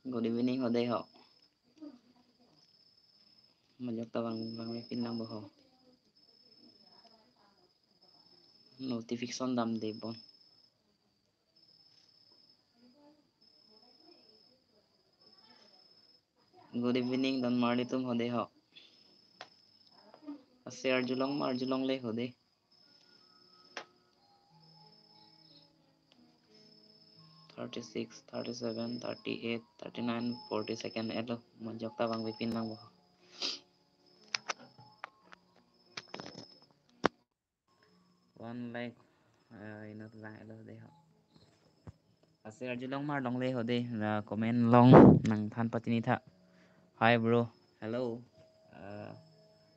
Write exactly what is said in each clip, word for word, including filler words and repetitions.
Good evening, ho dei ho. Majok ta vang vangve pin lang bo ho. Notification damde bon. Good evening, don marli atum, ho dei ho. Ase arjulong ma arjulongle, ho dei. Thirty-six, thirty-seven, thirty-eight, thirty-nine, forty second elo. Majok ta vangve pin lang bo. One like, uh, inut lang elo dei ho. Ase arjulong ma arjulongle, ho dei, na comment along nangthan pachini tha. Hi bro, hello. Uh,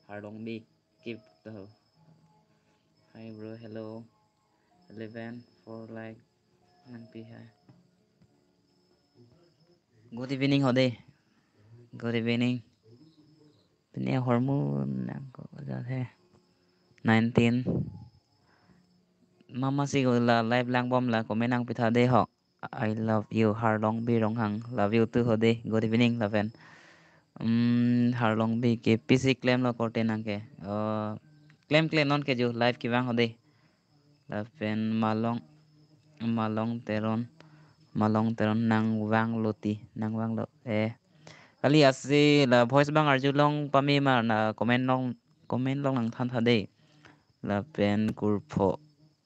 Harlongbi, keep to. Hi bro, hello. Eleven, four like nangpi, hi. Good evening, ho dei. Good evening. Pini ahormu nangkok aja the. Nineteen. Mama si ko la live lang bom la comment nangpi tha dei ho. I love you, Harlongbi Ronghang. Love you too, ho dei. Good evening, lapen. Hmm, Harlongbi ke pisi klemlo korte nang ke. Oh, klem klem, non ke ju live kevang, ho dei. Lapen Malong, Malong Teron, Malong Teron nangvanglo ti, nangvanglo. Eh. Kali, ase la voice abang arjulong pame ma, na comment along, comment along nangthan tha dei. Lapen Kurpho,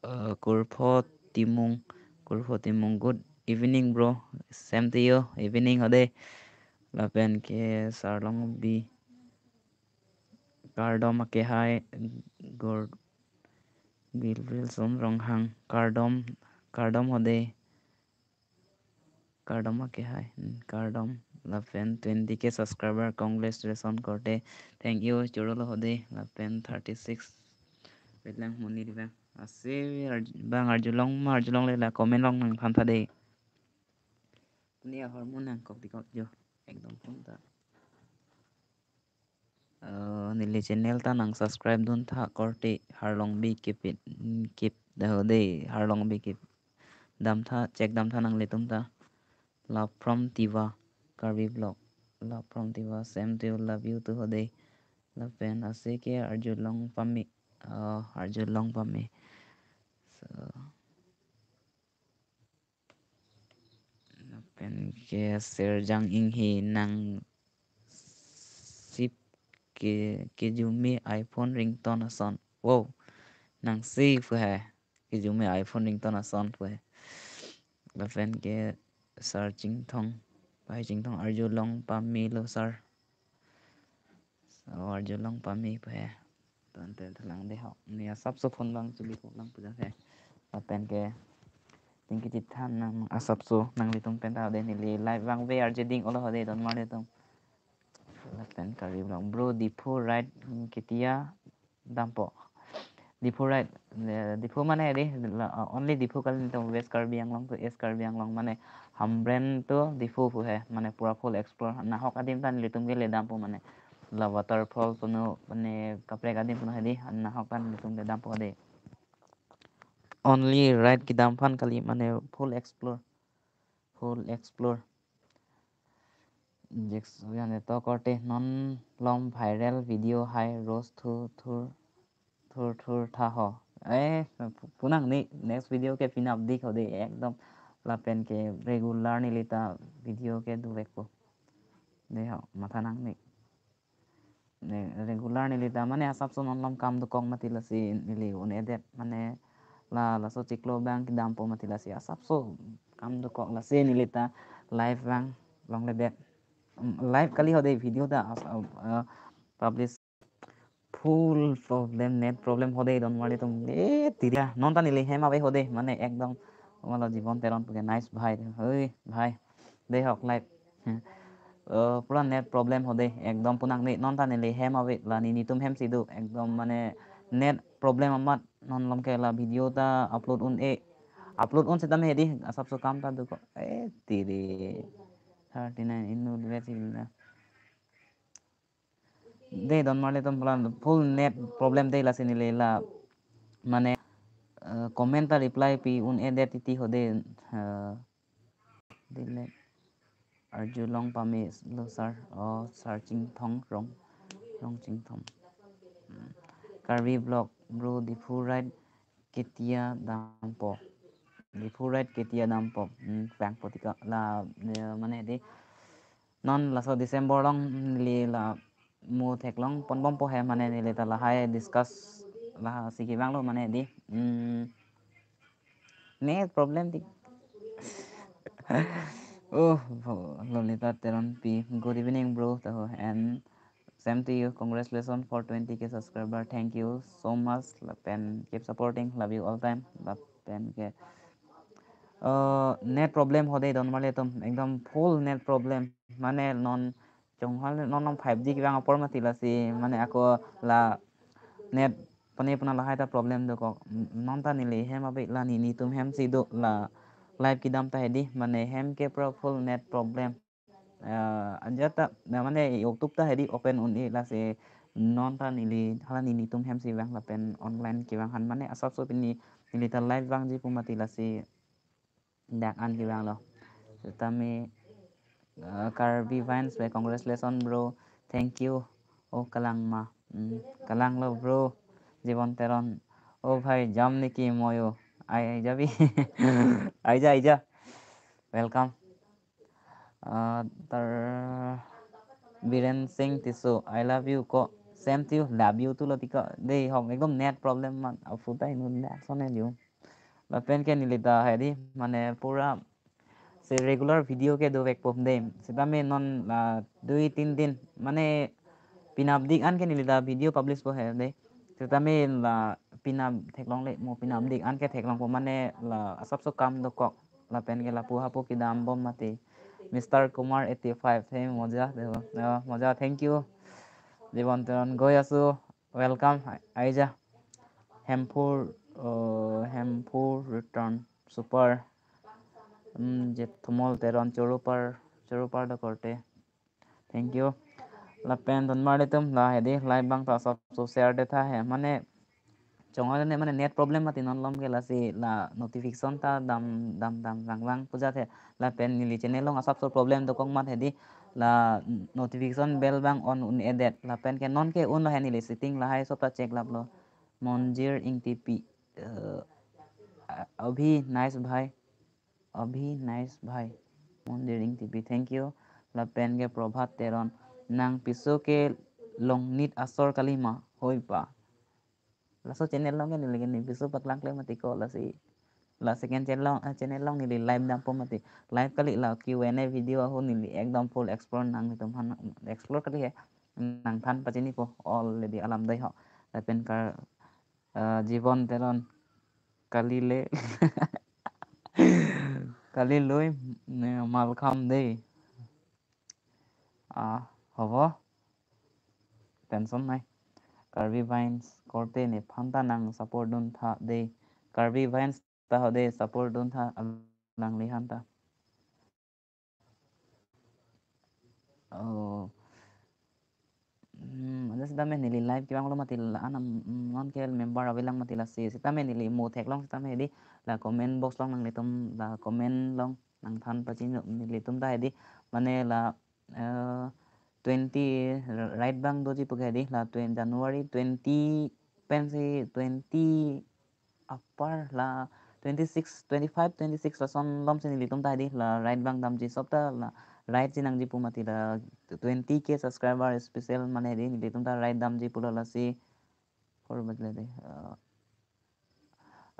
eh, Kurpho Timung, Kurpho Timung. Good evening, bro. Same to you. Evening, ho dei. Lapen ke Sarlongbi. Kardom ake hai, Gor-, Gilvilson Ronghang. Kardom, kardom, ho dei. Kardom ake hai, hmm, kardom. Lapen twenty K subscriber, congratulations korte. Thank you, chorolo, ho dei. Lapen thirty-six. Wait lang, monit abang. Ase arj-, abang arjulong ma arjulongle la comment along nangthan tha dei. Pini ahormu nangkok dikok jo. Ekdom phone ta. Eh, neli channel ta nang subscribe dun tha korte, Harlongbi keep it, mm, keep the ho dei, Harlongbi keep. Dam tha, check dam tha nanglitum ta. Love from Tiwa, Karbi Vlog. Love from Tiwa, same to you, love you too, ho dei. Lapen ase ke arjulong pame, eh, arjulong pame. So, lapen ke Serjang Inghi, nang sip ke, kejumi iPhone ringtone ason. Wow. Nang si pu he. Kejumi iPhone ringtone ason pu he. Lapen ke Sar Chingthong, Pai Chingthong, arjulong pamelo sir. So, arjulong pame pu he. Ton ten thalang dei ho. Ne asapso phone abang chuli ko lang pu ja he. Lapen ke tingki chithan nang asapso nanglitum pen ta ho dei, neli live vangve arje ding olo ho dei, don marli atum. Lapen Karbi Vlog. Bro, Diphu ride, hmm, ketia dampo? Diphu ride, eh, Diphu mane dei, la, uh, only Diphu kali, nelitum West Karbi Anglong to East Karbi Anglong, mane Hamren to Diphu pu he, mane pura full explore. Nahok adim ta nelitum ke le dampo, mane la waterfall puno, mane kaprek adim puno he dei, nahok ta nelitum le dampo dei. Only ride kedam aphan kali, mane full explore. Full explore. Jeks yan to korte, non lom viral video hai roast thur thur thur thur tha ho. Eh, pu-, punang ni next video ke penap dik ho dei, ekdom lapen ke regular neli ta video ke dovekpo. Dei ho, matha nang ni. Ne regular neli ta mane asapso non lom kam dokok mati, lasi neli un-edet, mane la, laso chiklo abang kedampo mati, lasi asapso kam dokok, lasi neli ta live abang longledet. Mm, live kali ho dei, video ta as-, uh, uh, publish. Full problem, net problem ho dei, don marli atum. Eh, tiri. Non ta neli hem ave ho dei, mane ekdom. Mala Jibon Teron pu ke nice bhai. Hoi, bhai. Dei hok live. Hmm. Eh, pura net problem ho dei, ekdom punang ni, non ta neli hem ave, la nelitum hem si do, ekdom mane net problem amat, non lom ke la video ta upload un-e, upload un setame he dei, asapso kam ta dokok, eh, tiri, thirty nine inu dua sila. Dei don marli atum, pura full net problem dei, lasi neli la, mane, eh, comment ta reply pi un-edet titi ho dei, eh, delete. Arjulong pame lo sir. Oh, sir Chingthong, Rong, Rong Chingthong. Hmm. Karbi vlog, bro, Diphu ride ketia dampo? Diphu ride ketia dampo? Hmm, vangpo tiko la, eh, mane di. Non laso December along neli la mo theklong ponbompo he, mane neli ta lahai discuss lahai si kevanglo mane di. Hmm. Net problem tik. Oh, Lolita Teronpi. Good evening, bro. Taho, and same to you. Congratulations for twenty K subscriber. Thank you so much. Lapen keep supporting. Love you all time. Lapen ke, uh, net problem hode don male tum. Ekdom full net problem. Mane non chonghal non non five G kevang apor mati lasi. Mane ako la net pane puna lahai ta problem dokok. Non ta neli hem abi la nelitum hem si do la live kedam ta hedi. Mane hem ke pura full net problem. Eh, ajat ta, na mane YouTube ta hedi open un-e lasi non ta neli hala nelitum hem si vang lapen online kevang han mane asapso pini neli ta live vangji pu mati lasi dak an kevanglo. Setame, eh, Karbi Vines bai congratulations bro. Thank you. Oh, kalang ma. Hmm, kalanglo bro. Jibon Teron. Oh bhai, jam niki moyo. Ai, ai jabi. Ai ja, ai ja. Welcome. Uh, tar Biren Singh Tisso, I love you ko. Same to you, love you too lo tiko. Dei hok ekdom net problem man. Afu ta inun net sone liu. Lapen ke neli ta hedi mane pura si regular video ke dovekpo dei. Setame non, ah, dui tin din mane penap dik an ke neli ta video publish po he dei. Setame la penap theklongle mo penap dik an ke theklongpo mane la asapso kam dokok. Lapen ke lapu hapu kedam bom mati. Mister Kumar eighty five, hey moja, debo. Oh, moja, thank you. Jibon Teron goi asu, welcome. Ai ja. Hemphu, uh, Hemphu return super. Hmm, Jethumol Teron chorupar, chorupar do korte. Thank you. Lapen don mar tum la hedi live bang ta asapso share de tha he. Mane chonghal ne mane net problem mati non lom ke lasi la notification ta dam dam dam vang vang puja the. Lapen neli channel along asapso problem dokok mat hedi la notification bell bang on un-edet. Lapen ke non ke unlo he neli setting lahai sob ta check laplo. Monjir Ingtipi, eh, Abhi nice bhai. Abhi nice bhai. Monjir Ingtipi, thank you. Lapen ke Prabhat Teron. Nang piso ke longnit asor kalima. Hoi pa. Laso channel along ke neli ke ne piso paklang klem mati ko lasi. La second channel along, eh, channel along neli live dampo mati. Live kali la Q and A video ahut neli ekdom full explore nangtum han explore kali he. Nangthan pachinipo already alam dei ho. Lapen kar, eh, Jibon Teron kali le. Kali lui ne malkham dei. Ah, hobo. Tension nai. Karbi Vines korte nephan ta nang support dun tha dei. Karbi Vines ta hode support dun tha alangliphan ta. Oh. Hmm, ada setame neli live kevanglo mati la anam, mm, non ke member avelang mati lasi. Setame neli mo theklong setame hedi la comment box along nanglitum la comment along nangthan pachini nelitum ta hedi. Mane la, eh, twenty ride bang doji pu ke hedi la twen-, January twenty pensi twenty apar la twenty six, twenty five, twenty six lason lom si nelitum ta hedi la ride bang damji sob ta la ride si nangji pu mati la twenty K subscriber special mane hedi nelitum ta ride damji pulo lasi. Kor batle de, eh,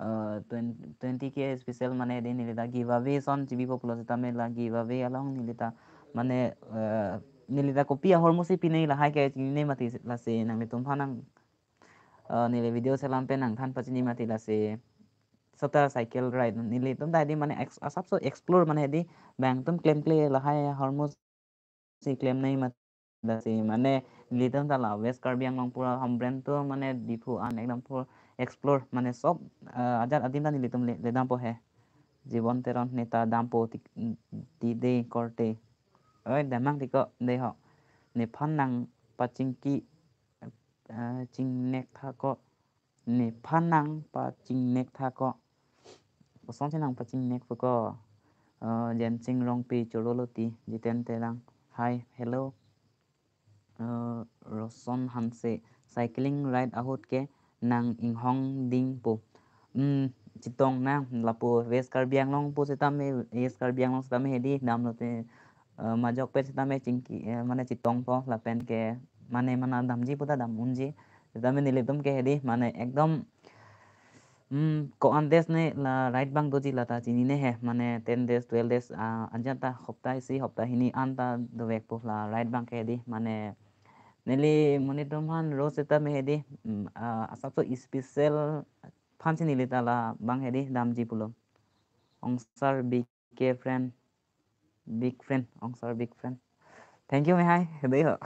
eh, twenty, twenty K special mane hedi neli ta giveaway son chibipo pulo setame la giveaway along neli ta mane, eh, neli ta kopi ahormu si pine lahai ke chini mati lasi nanglitum aphan nang, eh, neli video selam pen nangthan pachini mati lasi. Sob ta cycle ride nelitum ta hedi mane ex-, asapso explore mane hedi bang tum klemkle lahai ahormu si klem nai mati lasi mane nelitum ta la West Karbi Anglong pura Hamren to mane Diphu an ekdom pura explore mane sob, eh, ajat adim ta nelitum le, le dampo he. Jibon Teron neta dampo tik, ti dei korte. Oi, damnang tiko dei ho. Nephan nang pachingki, eh, chingnek tha ko. Nephan nang pachingnek tha ko. Kosonsi nang pachingnek tha ko. Uh, Jensing Rongpi, choro lo ti, Jiten Terang. Hi, hello. Uh, Roson Hanse, cycling ride ahut ke nang inghong dingpo. Hmm, chetong nang, lapu West Karbi Anglong pu setame, West Karbi Anglong setame hedi, damlote, uh, majok pet setame chingki, eh, mane chetongpo, lapen ke mane mana damji puta dam unji. Setame nelitum ke hedi, mane ekdom, hmm, ko-an days ne la ride abang doji lata chinine he, mane ten days, twelve days, ah, anjan ta hopta isi, hopta hini anta dovekpo la ride abang ke hedi, mane neli monit atum aphan ro setame hedi, hmm, ah, asapso special aphansi neli ta labang hedi damji pulo. Ongsar B K friend, big friend, Ongsar big friend. Thank you, mehai, hedi ho.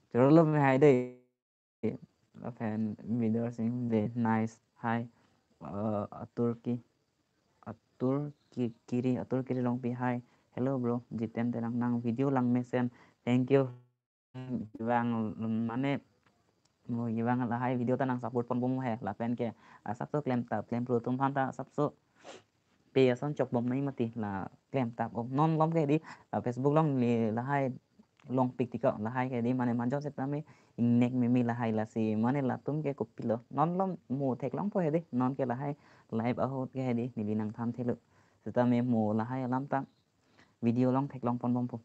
Choro lo mehai dei. Lapen Bidor Singh, very nice. Hi. Uh, Atur Ki, Atur Ki, Kiri, Atur Kiri Rongpi, hi. Hello, bro. Jiten Terang, nang video lang mesen. Thank you. Kevang, mane, mo kevang lahai video ta nang support ponbom he, lapen ke asapso klemtap, klempru atum aphan ta asapso pe ason chokbom nai mati, la klemtap. Oh, non malom ke hedi, la Facebook along neli lahai longpik tiko, lahai ke hedi, mane majok setame ingnek meme lahai, lasi mane latum ke kopilo. Non malom mo theklongpo hedi, non ke lahai live ahut ke hedi, neli nangthan thelo. Setame mo lahai alam ta video along theklong ponbompo.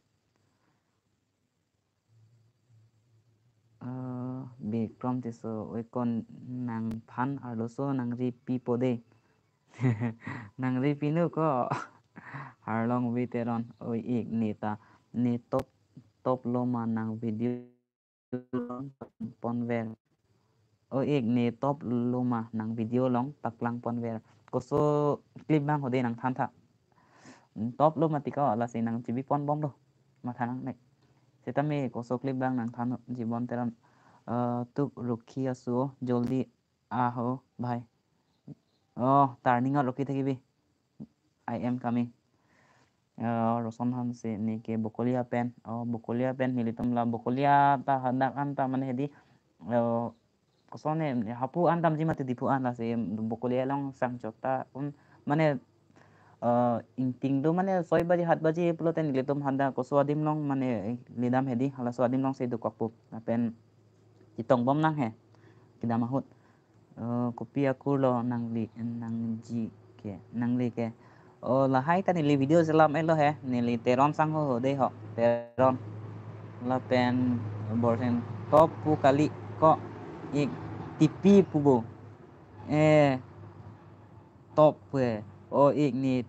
Eh, Bikram Tisso, oi ko nangphan arloso nangripipo dei. Nangripi nu ko. Harlongbi Teron, oi ik ne ta, ne top, top lo ma nang video along ponver. Oi ik ne top lo ma nang video along paklang ponver. Koso clip abang hode nangthan tha. Hmm, top lo mati ko, lasi nang chibi ponbomlo. Matha nangnek. Setame koso clip abang nangthan, Jibon Teron. Eh, tuk rukhi aso, joldi aho, bhai. Oh, turning out rukhi thakibi. I am coming. Eh, Roson Hanse, ne ke Bokolia pen. Oh, Bokolia pen, nelitum la Bokolia ta hadak anta mane hedi. Eh, kosonne, hapu an damji mati, Diphu an, lasi Bokolia along sang chot ta un, mane, eh, ingting do mane soi baji, hat baji pulote nelitum hadak koso adim along mane lidam hedi, halaso adim alongsi dokokpo. Lapen chetong bom nang he. Kedam ahut. Eh, kopi akur lo nangli, nangji ke, nangli ke. Oh, lahai ta neli video selam elo he, neli Teron sangho ho dei ho, Teron. Lapen Borsen top pu kali ko, ik tipi pu bo. Eh, top pu he. Oh, ik ne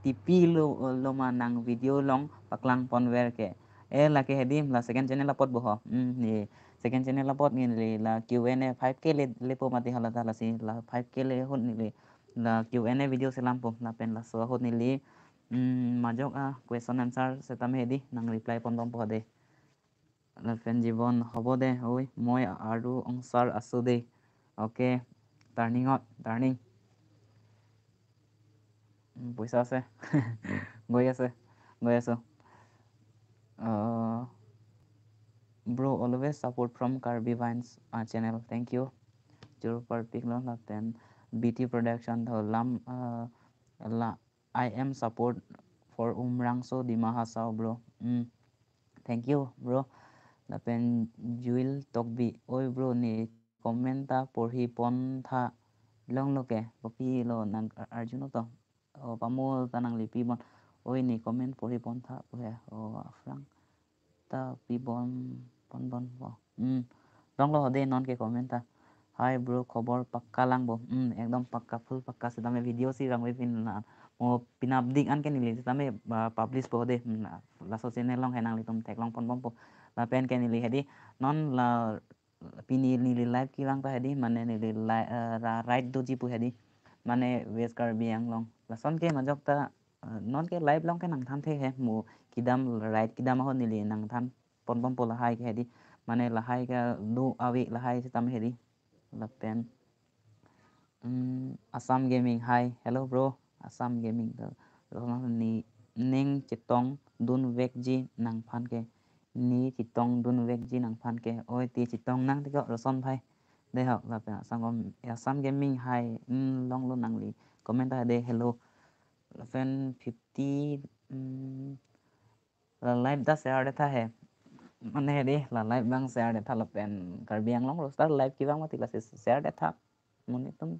tipi lo, lo ma nang video along paklang ponver ke. Eh, lake hedi, la second channel apot bo ho. Hmm, ne second channel apot neli la Q and A five K le, lepo mati hala ta, lasi la five K le ahut neli la Q and A video selampo, lapen laso ahut neli, mm, majok a question answer setame hedi nang reply ponbompo dei. Lapen Jibon, hobo dei, oi, moi aru ongsar aso dei. Okay, turning out, turning. উম, পইচা আছে। গৈ আছে, গৈ আছো। আহ, bro, always support from Karbi Vines, uh, channel. Thank you. Jor parpik lo lapen B T Production tho lam, uh, la, I am support for Umrangso Dima Hasao, bro. Mm. Thank you, bro. Lapen Juil Tokbi, oi bro, ne comment ta porhi pon tha, longlo ke, kopi lo nang ar-, arjuno to. O, pamo ta nangli pibom. Oi, ne comment porhi pon tha pu he. O, aphrang ta pibom, ponbompo. Hmm. Longlo ho dei non ke comment ta. Hi bro, khobor pakka lang bo. Hmm, ekdom pakka, full pakka, setame video si rang pin na. Mo pinap dik an ke neli setame, ah, publish po dei. Hmm, laso channel along he, nanglitum theklong ponbompo. Lapen ke neli hedi, non la pini neli live kevang ta hedi, mane neli li-, eh, ra-, ride doji pu hedi, mane West Karbi Anglong. Lason ke majok ta, eh, non ke live along ke nangthan the he, mo kedam ride kedam ahut neli nangthan ponbompo lahai ke hedi, mane lahai ke do ave lahai setame hedi. Lapen, mm, Assam Gaming, hi, hello bro, Assam Gaming. Lason ne, ning chetong dunvekji nangphan ke. Ne chetong dunvekji nangphan ke. Oi, te chetong nang tiko Roson bhai. Dei ho, lapen Assam Gam-, Assam Gaming, hi, mm, longlo nangli comment ta dei, hello. Lapen fif-, T, mm, la live ta share detha he. Mane hedi, la live abang share detha lapen Karbi Anglong roaster live kevang mati lasi share detha. Monit atum,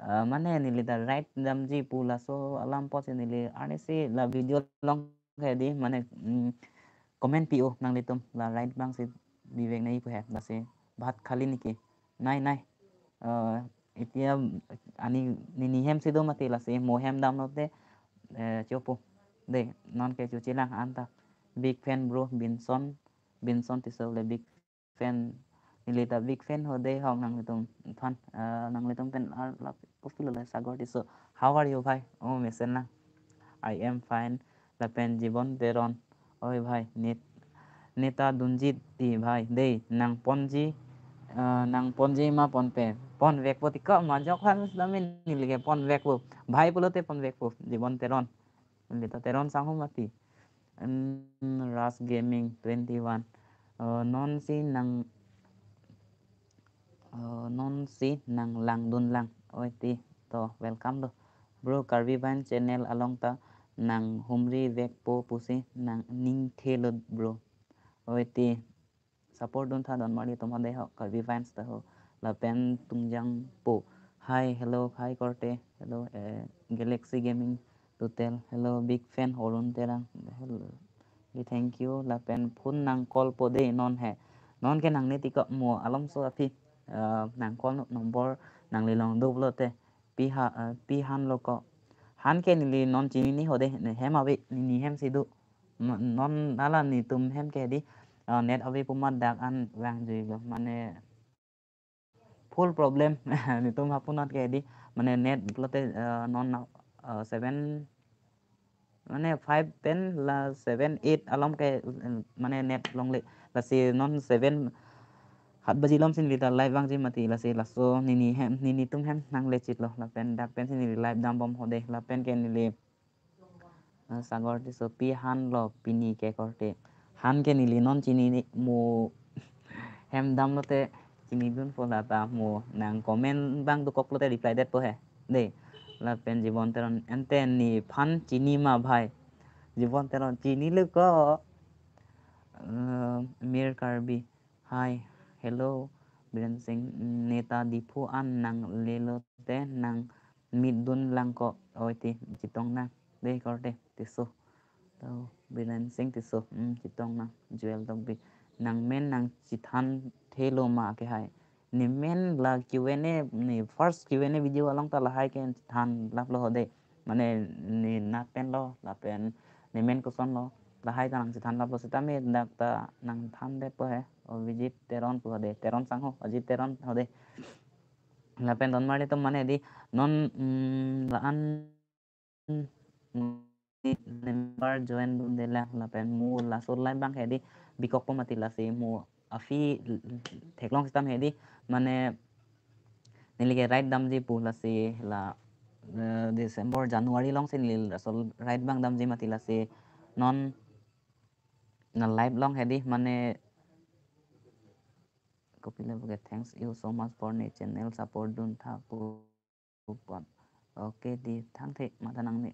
ah, mane neli ta right damji pu laso alam apotsi neli arnisi la video along hedi, mane, mm, comment pi-o nanglitum, la right abangsi bivek nangji pu he, lasi bhat khali neki. Nai, nai. Eh, etiya ani nini hem si do mati lasi mo hem damlote, eh, chopo. Dei, non ke chochilang anta. Big fan bro, Binson, Binson Tisso le big fan. Neli ta big fan ho dei, hok nanglitum aphan, eh, nanglitum pen arlap kopilo le Sagor Tisso. How are you bhai? Oh, mesen lang. I am fine. Lapen Jibon Teron. Oi bhai, net, neta dunji ti bhai. Dei, nang ponji, eh, nang ponji ma ponpe. Ponvekpo ti ko majok han sami neli ke ponvekpo. Bhai pulote ponvekpo. Jibon Teron. Neli ta Teron sangho mati. Em, Ras Gaming twenty-one. Eh, non si nang, eh, non si nang langdun lang. Oi ti, to welcome do. Bro, Karbi Vine channel along ta nang humri vekpo pusi nang ning thelo bro. Oi ti, support duntha don mari tum hade ho, Karbi Vines ta ho. Lapen Tungjang po. Hi, hello, hi korte. Hello, eh, Galaxy Gaming Tutel. Hello, big fan Horun Terang. Hello. Di thank you. Lapen phone nang call po dei non he. Non ke nangne ti ko mo alomso aphi. Eh, nang call number nangli long doplote. Pi ha, eh, pi han lo ko. Han ke neli non chinine ho dei. Ne hem ave, nini hem si do. Ma-, non hala netum hem ke di, eh, net ave pu ma dak an vangjuilo. Mane full problem. Netum hapunat ke di, mane net pulote, eh, non, eh, seven, mane five pen la seven, eight alom ke, eh, mane net longle. Lasi non seven, hat baji alomsi neli ta live vangji mati, lasi laso nini hem, ninitum hem nangle chitlo. Lapen dak pensi neli live dambom ho dei. Lapen ke neli, eh, Sagor Tisso, pi han lo pini ke korte. Han ke neli non chinine mo, hem damlote chinidunpo, lata mo nang comment abang dokoklote reply detpo he. Dei. Lapen Jibon Teron, ante nephan chini ma bhai? Jibon Teron, chinilo ko. Eh, Mir Karbi. Hi, hello, Biren Singh, neta Diphu an nang lelote nang meet dun lang ko, oi ti, chetong nang, dei korte, Tisso. To, Biren Singh Tisso, hmm, chetong nang, Joel Tokbi. Nang men nang chethan thelo ma ke hai. Ne men la Q and A, ne first Q and A video along ta lahai ke than laplo ho dei. Mane ne nat pen lo, lapen ne men koson lo, lahai ta nang chethan laplo, sitame dak ta nang than detpo he. O Vijit Teron pu ho dei, Teron sangho, Ajit Teron ho dei. Lapen don mari tum mane di non, mm, la-an member join dun detlang, lapen mo laso live abang hedi bikokpo mati, lasi mo aphi theklong sitame hedi, mane neli ke right damji pu, lasi la, eh, December, January alongsi neli laso right abang damji mati, lasi non na live along hedi, mane kopilo ke, thanks you so much for ne channel support duntha pu pon. Okay di, thangthe mata nang ne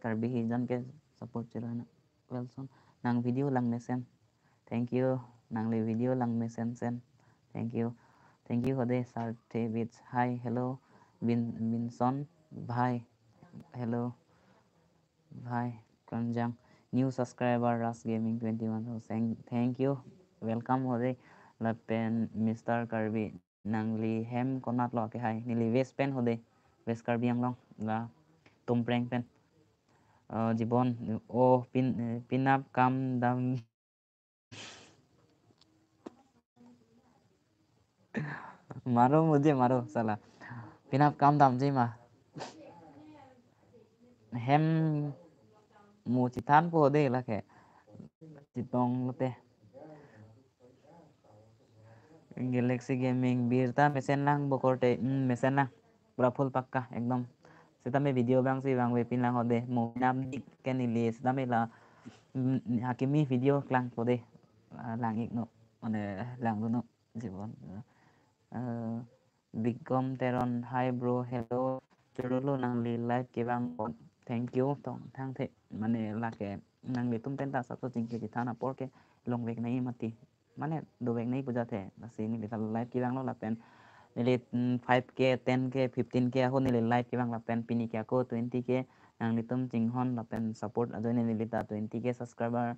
Karbi hijan ke support chirana. Welson, nang video lang mesen. Thank you. Nangli video lang mesen sen. Thank you. Thank you ho dei, Sarthe Beats. Hi, hello. Bin, Binson, bhai. Hello. Bhai, Kanjang. New subscriber, Ras Gaming twenty-one. So, thank, thank you. Welcome ho dei. Lapen Mister Karbi. Nangli hem konat lo ke hai? Neli West pen ho dei. West Karbi Anglong. La Tumpreng pen. Eh, Jibon, oh, pin, eh, pinap kam dam. Maro mujhe maro, sala. Pinap kam damji ma? Hem mo chethanpo dei lake. Chetonglote. Galaxy Gaming, birta mesen lang bo korte, hmm, mesen lang. Pura full pakka, ekdom. Sitame video abangsi vangve pin lang ho dei, mo nam dik ke neli, sitame la, hmm, hakimi video klangpo dei. Ah, lang-iknon, mane langdunnon, Jibon. Eh, Bigom Teron, hi bro, hello. Chorolo, nangli live kevang pon. Thank you, tong thangthe. Mane lake nanglitum penta asapso chingki chethan apor ke longvek nangji mati. Mane dovek nangji pu ajat he. Lasi neli ta live kevanglo lapen neli, mm, five K, ten K, fifteen K ahut neli live kevang lapen pini ke ako twenty K, nanglitum chinghon lapen support ajoine neli ta twenty K subscriber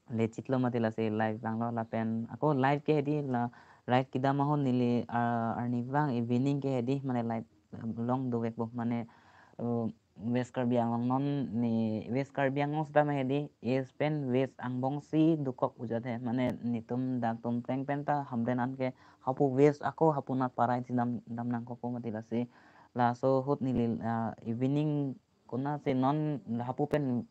le chiklo mati, lasi live vanglo lapen ako live ke hedi la, live kedam ahut neli, ah, arnivang evening ke hedi mane live, um, long dovekpo mane, uh, West Karbi Anglong non, ne West Karbi Anglong seta ma hedi East pen West angbongsi dokok pu ajat he, mane netum dak Tumpleng penta Hamren an ke hapu West ako hapu nat parai si dam, dam nangkokpo mati, lasi laso ahut neli, ah, evening konatsi non hapu pen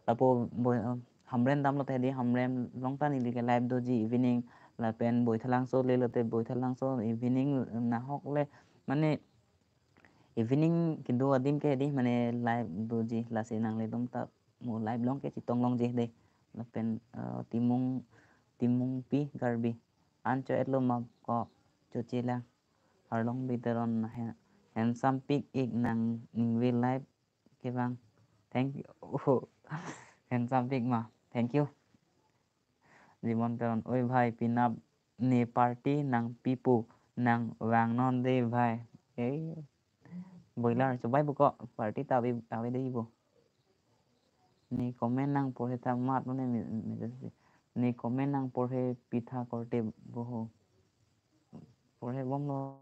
lapu boi, eh, Hamren damlo te hedi Hamren along ta neli ke live doji evening, lapen Boithalangso lelo te Boithalangso evening nahok le mane evening kedo adim ke hedi mane live doji, lasi nanglitum ta mo live along ke chetong longji de. Lapen, eh, Timung, Timungpi Karbi an cho-et lo ma ko, choche lang. Arlongbi Teron, ha-, handsome pik ik nang ningve live kevang. Thank you. Oh, handsome pik ma. Thank you. Jibon Teron, oi bhai, penap ne party nangpipo, nang vangnon de bhai. Eh, boiler, chobai buko, party ta ave, ave de ibo. Ne comment nangporhe tha mat mane mi-, mi-, ne comment nangporhe pitha korte boho. Porhe bomlo.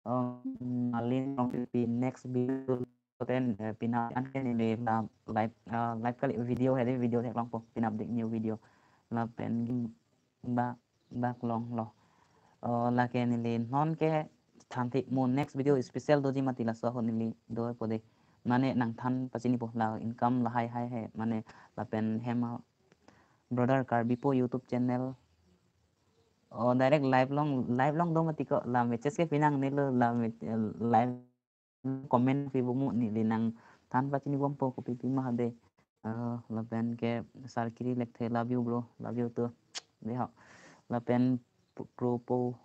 Um, Malin Rongpipi next video ten, eh, penap an ke neli la live, eh, live kali video hedi video theklongpo penap dik new video. Lapen ba, bak longlo. Eh, lake neli non ke thanthi mo next video special doji mati laso ahut neli dopo de. Mane nangthan pachinipo la income lahai hai he mane lapen hem a brother Karbipo YouTube channel. Oh, direct live along, live along do mati ko la message ke pinangnelo la me-, live comment pipo mo neli nangthan pachinibompo kopi pima hade. Eh, lapen ke Sarkiri Lekthe, love you bro, love you too. Deho. Lapen pro po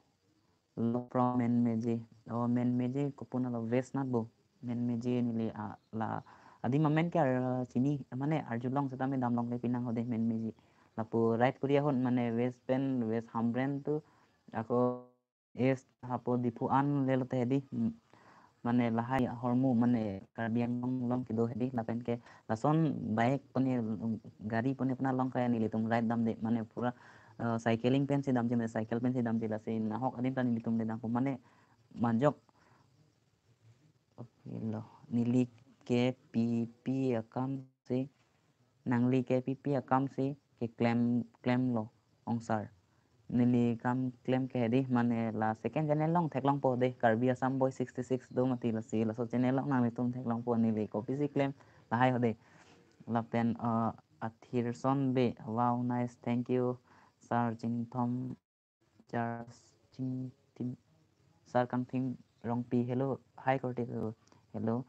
lo from Menmeji. Oh, Menmeji kopuna lo West nat bo. Menmeji neli, ah, la adim amen ke ar-, chini mane arjulong setame damlongle pinang hode Menmeji. Lapu right Korea hon mane West pen West Hamren tu ako East hapu Diphu an lelo te hedi, mm, mane lahai ahormu mane Karbi Anglong along kedo hedi lapen ke lason bike pone, mm, gari pone puna long kaya nelitum ride damde mane pura, eh, cycling pensi damji mane cycle pensi damji, lasi nahok adim ta nelitum le dampo mane majok. Okay lo. Neli ke pipi akam si, nangli ke pipi akam si keklem, klemlo ongsar. Neli kam klem ke hedi mane la second channel along theklongpo de, Karbi Assam Boy sixty six do mati, lasi laso channel along nanglitum theklongpo neli kopisi klem lahai hode. Lapen, eh, Athirson Bey, wow, nice, thank you. Sar Chingthom, Charles Chingthim, Sar Kangthim Rongpi, hello, hi korte, hello, hello.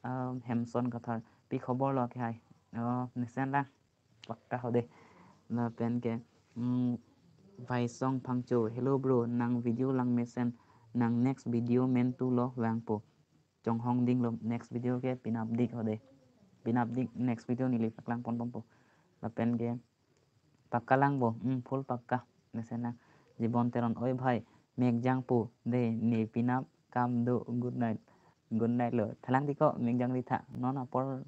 Um, Hemson Kathar, pi khobor lo ke hai? Oh, mesen lang, pakka hode. Lapen ke, mm, Vaisong Phangcho, hello bro, nang video lang mesen, nang next video mentu lo vangpo. Chonghong dinglo, next video ke penap dik hode. Penap dik next video neli paklang ponbompo. Lapen ke pakka lang bo, hmm, full pakka. Mesen lang. Jibon Teron, oi bhai, mek jangpo de, ne penap kam do, good night. Good night lo. Thalang tiko, mek jang di tha. Non apor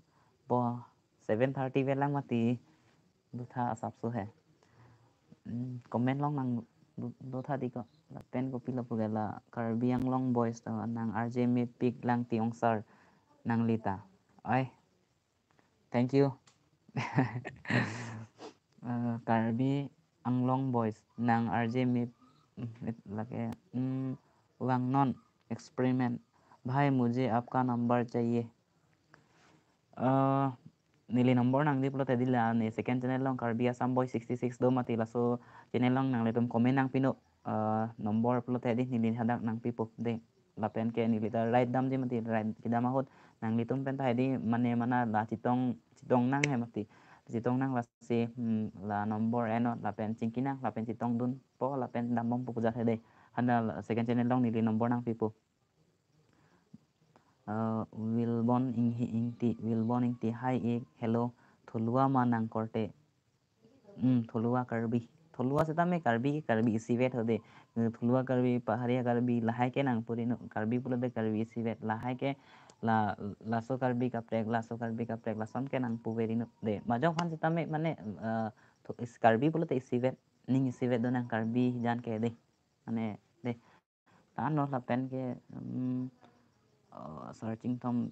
po seven thirty vel lang mati. Dotha asapso he. Hmm, comment along nang do-, dotha tiko. Lapen kopilo pu ke la Karbi Anglong Boys to nang R J mepik lang ti ongsar nangli ta. Ai. Thank you. Eh, Karbi Anglong Boys nang R J mep, mm, mep lake, mm, vangnon experiment. Bhai, mujhe aapka number chahiye. Eh, neli number nangdi pulote hedi la ne second channel along Karbi Assam Boy sixty six do mati, laso channel along nanglitum comment nangpinon, eh, number pulote hedi neli hadak nangpipo de. Lapen ke neli ta ride damji mati, ride kedam ahut nanglitum penta hedi mane mana la chetong, chetong nang he mati. Chetong nang lasi, hmm, la number ennon lapen chingki nang lapen chetongdunpo lapen dambompo pu ajat hede. Handa la second channel along neli number nangpipo. Uh, Wilbon Inghi Ingti, Wilbon Ingti, hi ik, hello, thulua ma nang korte. Hmm, thulua Karbi. Thulua setame Karbi, Karbi isivet ho de. Thulua Karbi, Paharia Karbi, lahai ke nangpu ri non, Karbi pulote Karbi isivet, lahai ke la, laso Karbi kaprek, laso Karbi kaprek, lason ke nangpu ri non de. Majok aphan setame mane, eh, thu-, is-, Karbi pulote isivet, ning isivet do nang Karbi jan ke de. Mane de. Tano lapen ke, hmm, eh, Sar Chingthom,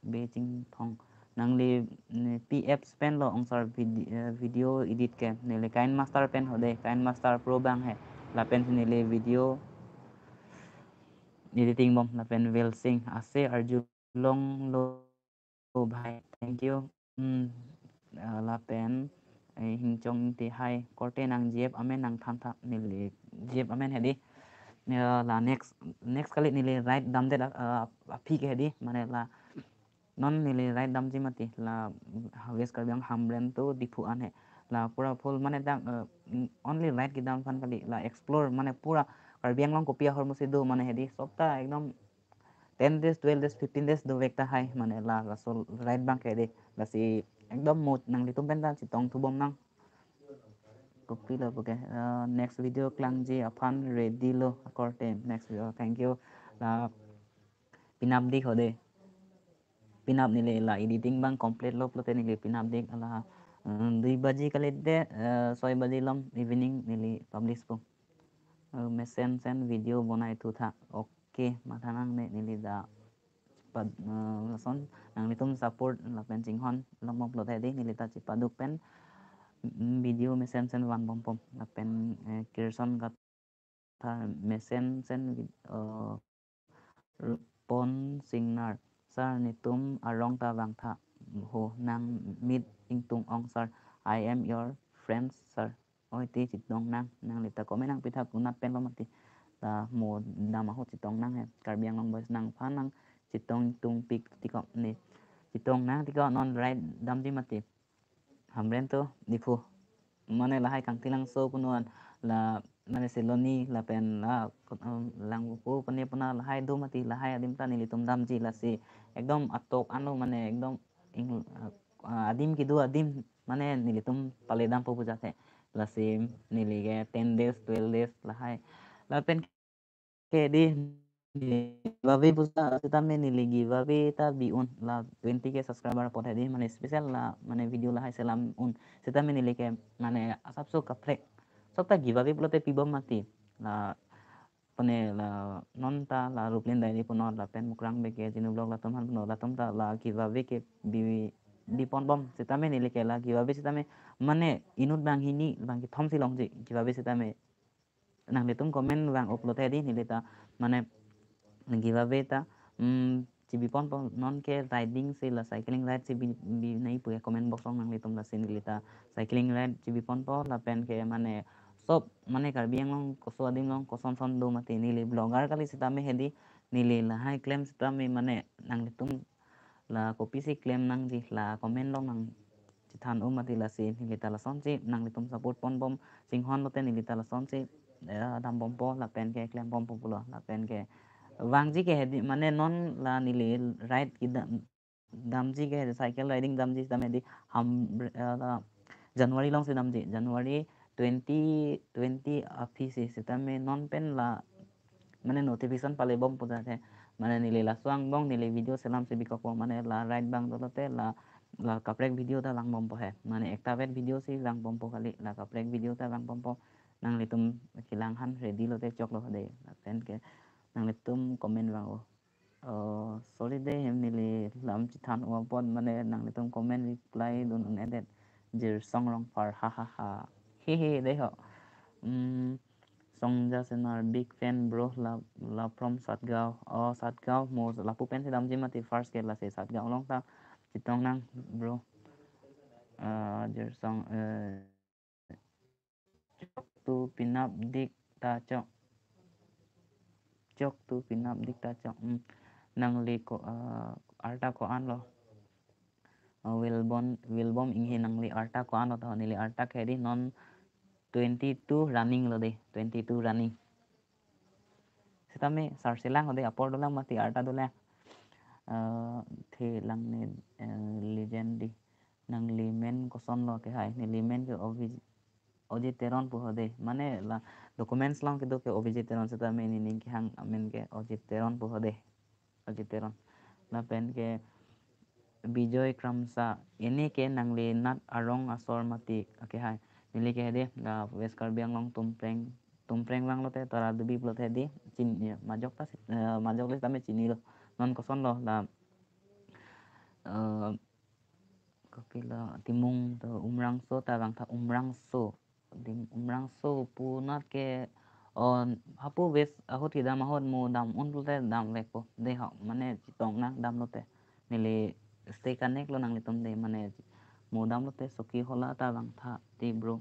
Be Chingthong. Nangli, ne, pi apps pen lo ong sar vide-, eh, video edit ke. Neli KineMaster pen ho de, KineMaster Pro bang he. Lapen neli video editing bom, lapen Velsing. Ase arjulong lo bhai. Thank you. Hmm. Eh, lapen, eh, Hingchong Ingti, hi, korte nang G F amen nangthan tha, neli G F amen he di. Eh, la next, next kali neli ride damdet, eh, aphi ke he di, mane la non neli ride damji mati, la West Karbi Anglong Hamren to Diphu an he. La pura full mane dak, eh, only ride kedam aphan kali, la explore mane pura Karbi Anglong kopi ahormu si do mane he di, sobta ekdom ten days, twelve days, fifteen days dovek tahai, mane la, laso ride bang ke de, lasi ekdom mood nanglitum pen ta chetong thu bom nang. Kopilo puke, eh, next video klangji aphan ready lo akorte, next video, thank you. La penap dik ho de. Penap neli la editing bang complete lo pulote neli penap dik la, eh, dui baji kali de, eh, soi baji lom evening neli publish po. Eh, mesen sen video bonai thu tha. Oke, matha nangne neli ta pad-, eh, lason nanglitum support lapen chinghon lom bom pulote di neli ta chepaduk pen, mm, video mesen sen van bom pom lapen, eh, Kirson Kathar mesen sen vid-, eh, Pon Singnar, sir, netum arong ta vang tha ho, nang meet ingtung ong sir, I am your friend sir. Oi, te chetong nang, nangli ta comment nangpi tha konat pen lo mati. Ta mo dam ahut chetong nang he, Karbi Anglong Boys nangphan nang chetong tung pik tiko ne. Chetong nang tiko non ride damji mati. Hamren to Diphu. Mane lahai Kangthilangso punon la mane Siloni lapen la, um, Langvoku pune puna lahai do mati, lahai adim ta nelitum damji lasi ekdom atok ano mane ekdom ing, uh, adim kedo adim mane nelitum pale dampo puja the. Lasi neli ke ten days, twelve days lahai. Lapen ke di giveaway puja setame neli giveaway ta bi un la twenty K subscriber apot he di mane special la mane video lahai selam un setame neli ke mane asapso kaprek. Sobta giveaway pulote pi bom mati. La pune la non ta la Ruplin Diary punon lapen Mukrang Beke, Jinu Vlog latum aphan punon, latum ta la giveaway ke bi, bi pon bom setame neli ke la giveaway setame mane inut bang hini bang kethom si longji giveaway setame. Nanglitum comment vang upload he di neli ta mane giveaway ta, mm, chebi pon pon non ke riding si la cycling ride si bi, bi nai pu comment box along nanglitum lasi neli ta cycling ride chebi pon po lapen ke mane sob mane Karbi Anglong koso adim along koson son do mati neli vlogger kali setame he di neli lahai klem setame mane nanglitum la kopisi klem nangji la comment along nang chethan un mati lasi neli ta lasonsi nanglitum support pon bom chinghon lote neli ta lasonsi, eh, dam bom po lapen ke klem bom po pulo lapen ke vangji ke he di mane non la neli ride kedam damji ke he di cycle riding damji setame di ham, eh, la January along si damji January twenty twenty aphi si setame non pen la mane notification pale bom puja the. Mane neli laso angbong neli video selam si bikok po mane la ride bang dolote la, la kaprek video ta vang bom po he. Mane ekta vet video si vang bom po kali la kaprek video ta vang bom po. Nanglitum kelang aphan ready lote choklo de. Lapen ke nanglitum comment vang o. Oh, sorry de hem neli lam chethan un apot mane nanglitum comment reply dun un-edet. Jirsong Rongphar ha ha ha. He he de ho. Hmm. Songja Senar, big fan bro, love, love from Satgaon. Oh, Satgaon, mo lapu pen si damji mati first ke lasi Satgaon along ta chetong nang bro. Ah, Jirsong, eh, chok tu penap dik ta chok. Chok tu penap dik ta chok. Hmm. Nangli ko, ah, arta ko-an lo. Ah, Wilbon, Wilbom Inghi, nangli arta ko-an lo ta ho, neli arta ke di non twenty-two running lo de, twenty-two running. Setame sar selang ho de apor dolang mati arta dolang. eh, the lang ne, eh, legend di. Nangli men kosonlo ke hai, neli men ke Ovi-, Ojit Teron pu ho de. Mane la documents along kedo ke Ovi Jit Teron setame neli ning kehang amen ke Ojit Teron pu ho de. Ojit Teron. Lapen ke Bijoy Kramsa, ini ke nangli nat arong asor mati. Okay, hai. Neli ke hedi, la West Karbi Anglong Tumpreng, Tumpreng vanglote, Tara Dubi pulote hedi, chin, ya, majok ta si-, eh, majok le tame chinilo. Non kosonlo, la, eh, kopilo, Timung to Umrangso ta vangtha, Umrangso. Dim-, Umrangso punat ke, o, hapu West ahut kedam ahut mo dam un pulote damvekpo. De ho, mane chetong nangdamlote. Neli stay connect lo nanglitum de, mane mo damlote Soki Hola ta vangtha ti bro.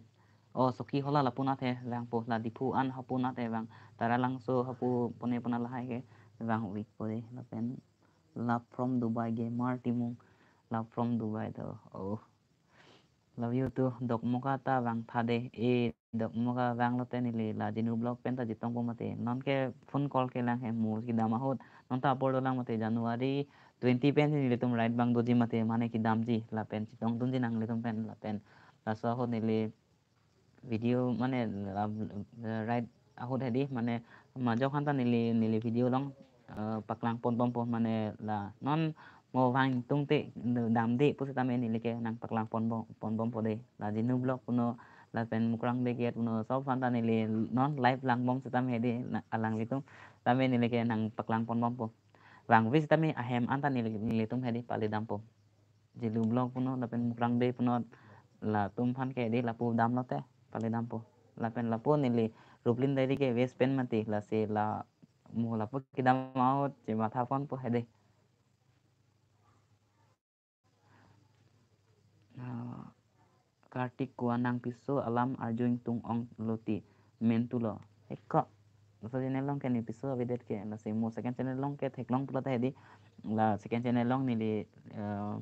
O, Soki Hola lapunat he vangpo, la Diphu an hapunat he vang. Taralangso hapu pone pona lahai ke vangvekpo de, lapen Love from Dubai Gamer Timung. Love from Dubai to. Oh. Love you too. Dokmoka ta vangtha de. E, Dokmoka vanglote neli la Jinu Vlog pen ta chetongpo mati. Non ke phone call kelang he mo kedam ahut. Non ta apor dolang mati January twenty pen si nelitum ride abang doji mati, mane kedamji. Lapen chetongdunji nanglitum pen lapen. Laso ahut neli video mane la, eh, ride ahut hedi mane majok aphan ta neli, neli video along, eh, paklangponbompo mane la non mo vang tungte damde pu setame neli ke nangpaklangponbom, ponbompo de. La Jinu Vlog puno lapen Mukrang Bey Gate puno sob aphan ta neli non live langbom setame hedi na alanglitum tame neli ke nangpaklangponbompo. Vangve setame ahem an ta neli, nelitum hedi palidampo. Jinu Vlog puno lapen Mukrang Bey puno latum aphan ke hedi lapu damlote palidampo. Lapen lapu neli Ruplin Diary ke West pen mati lasi la mo lapu kedam ahut chemathaponpo hedi. Ah, Kartik Kua, nang piso alam arju ingtung ong loti mentulo. Heko. Laso channel along ke ne piso avedet ke, lasi mo second channel along ke theklong pulote hedi. La second channel along neli, eh,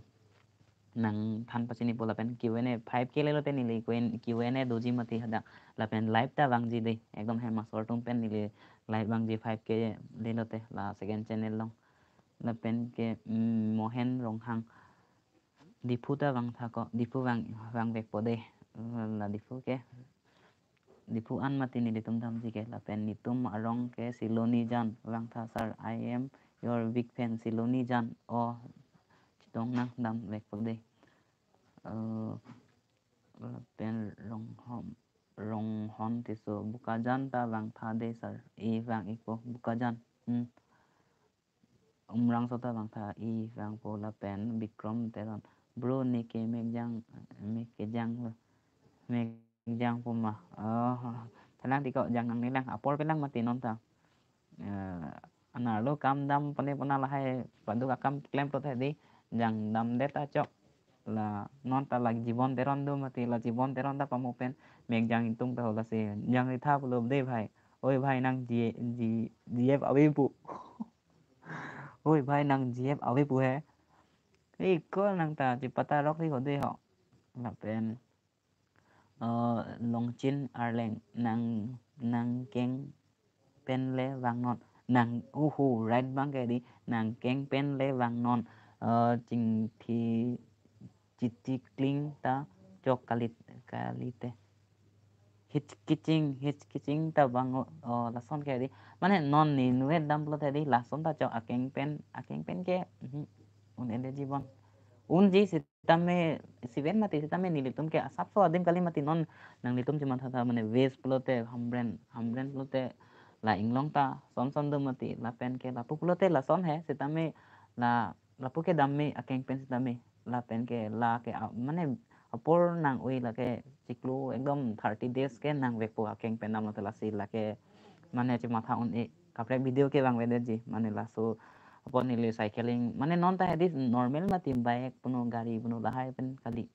nangthan pachinipo lapen Q and A five K lelote neli Q and, Q and A doji mati hadak. Lapen live ta vangji de. Ekdom hem asor atum pen neli live vangji five K lelote la second channel along. Lapen ke, mm, Mohen Ronghang. Diphu ta vangtha ko, Diphu vang, vangvekpo de. La Diphu ke. Diphu an mati nelitum damji ke. Lapen netum arong ke Siloni Jan vangtha sir. I am your big fan Siloni Jan. Oh, chetong nangdamvekpo de. Eh, lapen Ronghon, Ronghon Tisso Bokajan ta vangtha de sir. E vang-ikpo Bokajan. Hmm. Umrangso ta vangtha, e vangpo lapen Bikrom Teron. Bro, ne ke mek jang, mek kejang lo. Mek jang puma. Oh, thalang tiko jang nangnelang. Apor pelang mati non ta. Eh, anerlo kam dam pone pona lahai paduk akam keklem pulote hedi jang damdet ta chok. La non ta la Jibon Teron do mati, la Jibon Teron ta pamo pen mek jang ingtung ta ho lasi jang ritha pulo de bhai. Oi bhai nang G-, G-, G F ave pu. Oi bhai nang G F ave pu he. Iko nang ta chepata rok ri ho de ho. Lapen, eh, Longchin Arleng nang, nangkeng pen le vangnon. Nang, uhu, right abang ke hedi, nangkeng pen le vangnon. Eh, chingthi, chitikling ta chok kalit, kalite. Hichkiching, hichkiching ta vang, oh, lason ke hedi. Mane non ne nuet dam pulote hedi, lason ta chok akeng pen, akeng pen ke, mhm, un-e le Jibon. Unji setame, siven mati setame nelitum ke asapso adim kali mati non nanglitum chemathatha mane West pulote Hamren, Hamren pulote la Inglong ta son son do mati lapen ke lapu pulote lason he setame la lapu ke dam me akeng pen setame lapen ke la ke a-, mane apor nang-oi lake chiklo ekdom thirty days ke nangvekpo akeng pen damlote lasi lake mane chematha un-e kaprek video ke vangvedetji mane laso apor neli cycling mane non ta hedi normal mati bike puno gari puno lahai pen kali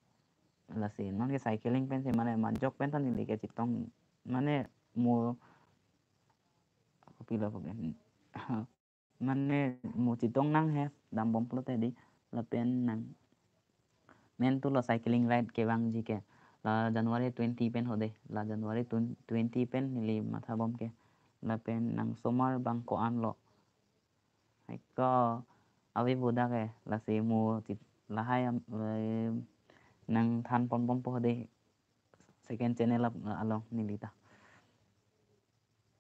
lasi non ke cycling pen si mane majok pen ta neli ke chetong mane mo kopilo kopilo mane mo chetong nang he dambom pulote hedi lapen nang mentulo cycling ride kevangji ke la January twenty pen ho de la January twenty pen neli mathabom ke lapen nang somar bang ko-an lo. Hai ko Ave bodak eh, lasi mo chit lahai am, eh, nangthan ponbompo dei second channel ap-, along neli ta.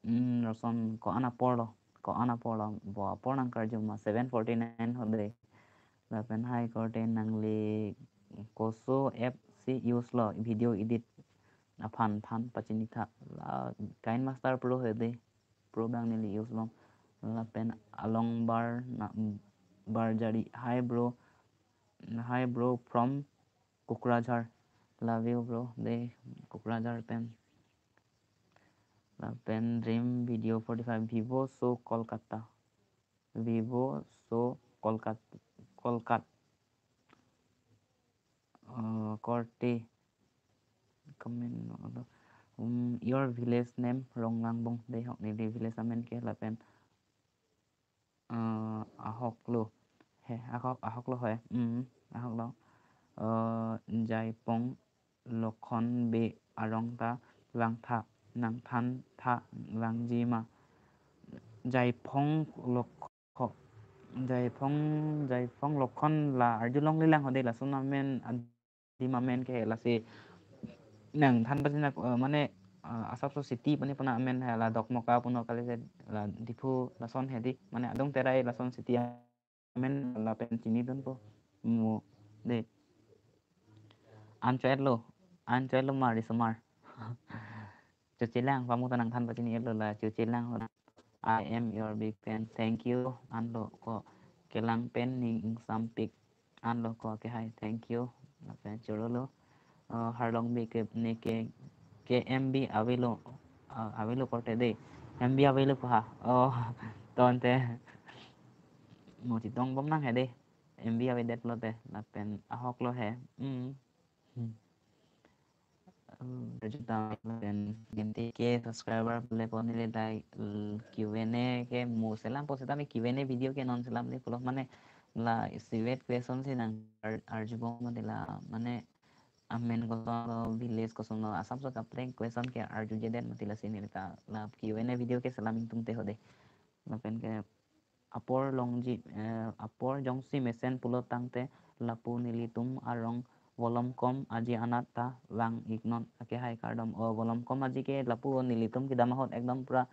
Hmm, lason ko-an apor lo, ko-an apor lo, bo apor nangkarju ma seven forty-nine ho dei. Lapen hai korte nangli koso app si use lo video edit aphan than pachini tha. La KineMaster Pro ho dei. Pro abang neli use lo. Lapen along bar na bar jari. Hi bro. Hi bro from Kokrajhar. Love you bro. Dei Kokrajhar pen. Lapen Dream Video forty-five, Vivo so Kolkata. Vivo so Kolkat Kolkat. Uh, korte comment, um, your village name Ronglangbong dei hok neli village amen ke lapen, uh, ahok lo he ahok ahok lo he, um, ahok lo, uh, Jaipong Lokhon Bey arong ta vangtha nangthan tha vangji ma. Jaipong Lokho Jaipong Jaipong Lokhon la arjulongle lang ho dei lason amen adim amen ke lasi nangthan pachini, eh, mane, eh, asapso city pani puna amen he la Dokmoka puno kali se la Diphu lason he dei mane adung terai lason city amen lapen chinidunpo mo dei. An cho-et lo, an cho-et lo ma risomar. Chochelang, pamu ta nangthan pachini-et lo la, chochelang. I am your big fan. Thank you. An lo ko kelang pen ning ingsampik. An lo ko ke hai. Thank you. Lapen choro lo. Oh, Harlongbi ke ne ke, ke M B ave lo. Ah, ave lo korte dei. M B ave lo ko ha. Oh, tangte. Mo chetong bom nang he dei. M B avedet lote. Lapen ahok lo he. Hmm. Hmm. Um, rajutang lapen ginti ke subscriber pule pon neli dei, l-, Q and A ke mo selampo setame Q and A video ke non selam ni pulo mane la isivet question si nang ar-, arjubom mane la mane amen koson lo, village koson lo, asapso kaprek question ke arjujedet mati lasi neli ta la Q and A video ke selam ingtungte ho dei. Lapen ke apor longji, eh, apor jongsi mesen pulo tangte lapu nelitum arong Volomkom Aji anat ta vang-iknon. Ake hai kardom. Oh, Volomkom Aji ke lapu nelitum kedam ahut ekdom pura,